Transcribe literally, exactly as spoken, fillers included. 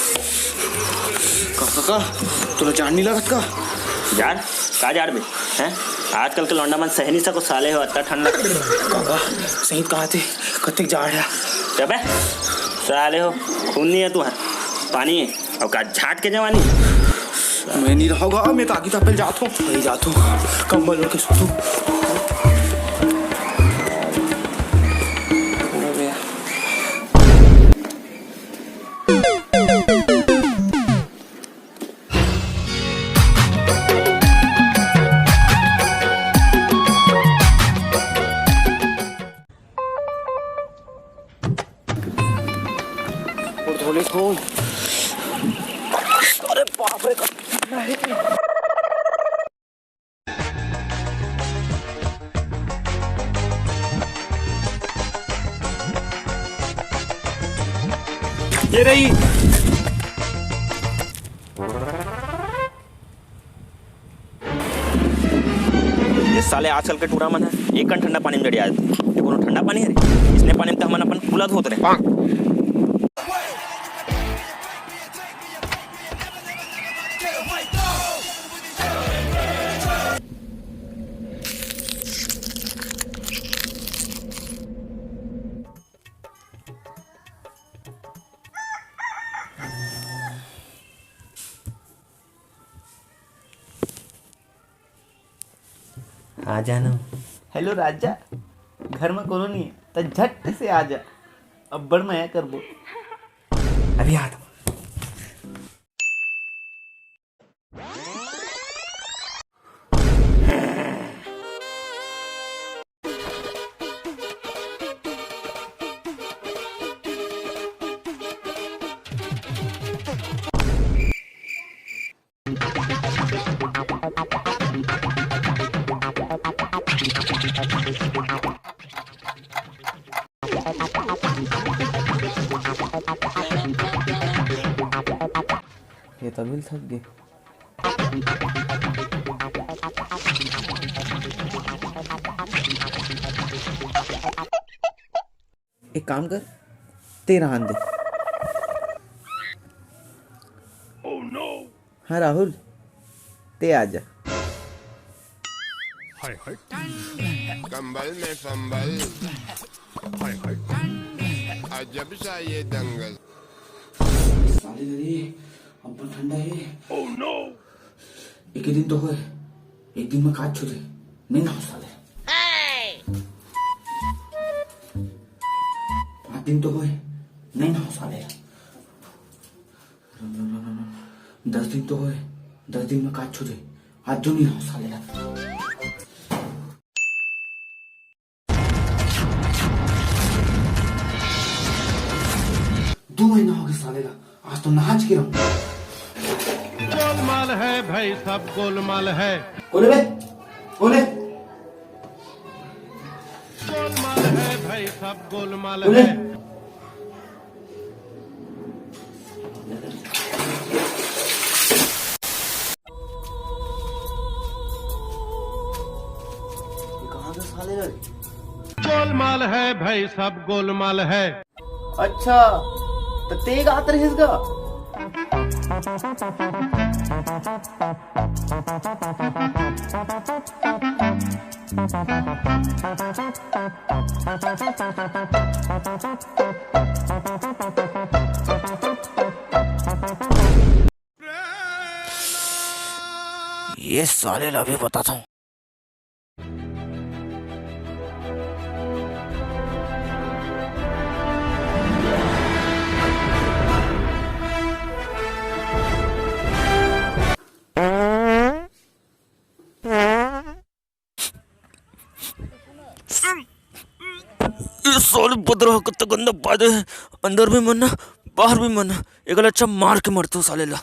का, का, का? तोला जाड़ नइ लगत का? जाड़? का जाड़ बे? हैं? आजकल के लौंडा मन सह नइ सको साले हो, अतना ठंड लग। काका, सही कहा थे, कतेक जाड़ हे। चुप बे, साले हो, खून नइ हे तुंहर, पानी हे, अउ का झाट के जवानी। मैं नइ रहूंगा, मैं तो आगी तापे ल जात हूँ, वही जात हूँ, कंबल ओढ़ के सो तू। अरे बाप रे, ये रही। ये साले आजकल के टूरा मन हे, एक कन ठंडा पानी में डड़िया देथे। ये कोनो ठंडा पानी हे रे? इसने पानी में तो हमन अपन फूला धोत रहे। आ जाना। हेलो राजा, घर में कोनो नहीं है, त झट से आ जा, अब्बड़ मया करबो। अभी आता हूँ। ये तभी थक गए। एक काम कर, ते रहन दे। हाँ राहुल, ते आ जा। हाय हाय। कंबल में संबल। हाय हाय। अजब सा ये दंगल। साले रे, अब्बड़ ठंडा हे। एक दिन तो होय, एक दिन में काच छू दे, नहीं ना हो साले। पाँच दिन तो होय, नहीं ना हो साले। दस दिन तो होय, दस दिन में काच छू दे, आज जो नहीं ना हो साले ला। दो महीना हो गया साले ला, आज तो नाच के रहूं। गोलमाल है भाई, सब गोलमाल है। कौन है बे? कौन है? गोलमाल है भाई, सब गोलमाल कौन है? है। ये कहाँ से साले ला? गोलमाल है भाई, सब गोलमाल है। अच्छा, त ते गात रहिस गा? ये साले ला भी बताता हूँ। ये साले बदरा ह कत्ता गंदा बादे हे, अंदर भी मरना, बाहर भी मरना। एकला अच्छा मार के मरते हो साले ला।